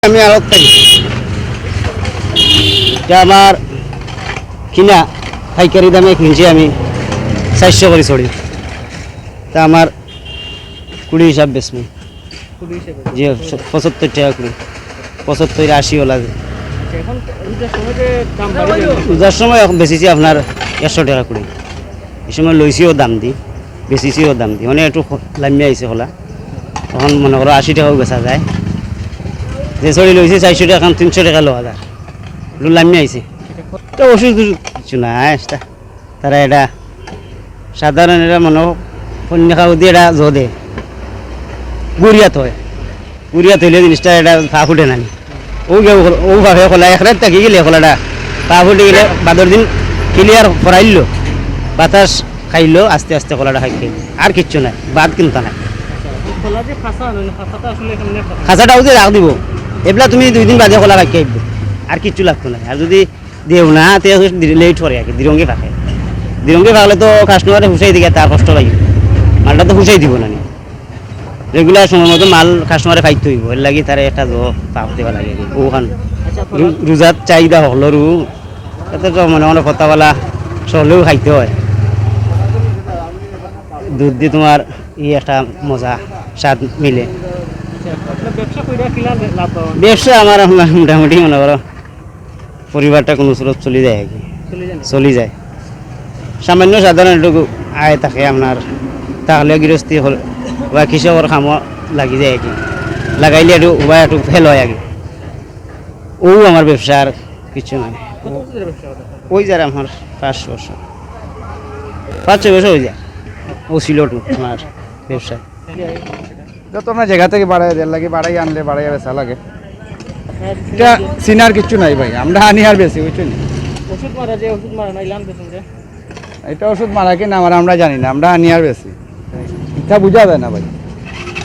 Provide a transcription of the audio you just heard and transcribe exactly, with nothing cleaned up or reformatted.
আমি আড়ত থাকি। ইটা আমার কিনা পাইকারি দামে কিনছি আমি চাইরশো করি ছড়ি। তা আমার কুড়ি হিসাব বেচমু। কুড়ি হিসাবে? জি, পঁচাত্তর টেকা কুড়ি। পঁচাত্তর, আশি ওলা যে। আচ্ছা, এখন রোজার সময় যে দাম বাড়ে যায়। রোজার সময় এখন বেচিছি আপনার একশো টেকা কুড়ি। এই সময় লইছিও দাম দি, বেচিছিও দাম দি। মানে একটু খ-, লামিয়া আইছে কলা। তখন মনে করো আশি টেকাও বেচা যায়। যে ছড়ি লইছি চাইরশো টেকা, এখন তিনশো টেকা লওয়া যায়। একটু লামিয়া আইছে। তো ওষুধ টষুধ কিছু নাই, এটা তারা এটা সাধারণ, এটা মনে হয় পন্নি খাওয়া দিয়ে এটা জো দে। গুড়িয়াত হয়, গুড়িয়াত হইলে জিনিসটা এটা ফা ফুটে নানি। ও গে-, ও ভাবে খোলা এক রাত থাকি গেলে খোলাটা ফা ফুটে গেলে বাদর দিন ক্লিয়ার ফরাইল, বাতাস খাইল, আস্তে আস্তে খোলাটা খাই খাই। আর কিচ্ছু নাই, বাদ কিনতা নাই। খোলা যে খাসা, মানে খাসাটা আসলে কেমনে খাসা? খাসাটা ওই যে রাখ দিব, এবলা তুমি দুই দিন বাদে খোলা খাই খাইব, আর কিচ্ছু লাগতো না। আর যদি দেও না, তে লেট করে আর কি, দিরঙ্গি ফাঁকে। দিরঙ্গি ফাঁকলে তো কাস্টমারে হুঁশাই দিকে তার কষ্ট লাগে, মালটা তো হুঁশাই দিব না নি। রেগুলার সময় মতো মাল কাস্টমারে পাইতে হইব, এর লাগি তারে একটা জো পাপ দেওয়া লাগে আর কি। ওখান আচ্ছা, রু-, রোজার চাহিদা হকলরু, এতে তো মনে মনে ফতাওয়ালা চলেও খাইতে হয়। দুধ দিয়ে তোমার এই একটা মজা, স্বাদ মিলে। আচ্ছা, আপনার ব্যবসা কইরা কিলা লাভবান? ব্যবসা আমার, আপনার মোটামুটি মনে করো পরিবারটা কোনো স্রোত চলে যায় আর কি। চলে যায় না? চলে যায়। সামান্য সাধারণ একটু আয় থাকে আপনার, তাহলে গৃহস্থী হল বা কৃষকর কামও লাগি যায় আর কি। লাগাইলে একটু উবায় একটু ফেল হয় আর কি। ও আমার ব্যবসা, আর কিছু নাই। কত বছরের ব্যবসা ওটা? ওই যার আমার পাঁচ বছর, পাঁচ ছয় বছর হয়ে যায়। ও সিলট আমার ব্যবসা। যত আমরা জায়গা থেকে বাড়াই দেওয়ার লাগে, বাড়াই আনলে বাড়াই বেচা লাগে। এটা চিনার কিচ্ছু নাই ভাই, আমরা আনি আর বেশি, বুঝছেন? ওষুধ মারা যে ওষুধ মারা না, ইলান বেশি রে। এটা ওষুধ মারা কি না মারা আমরা জানি না, আমরা আনি আর বেশি। এটা বোঝা যায় না ভাই।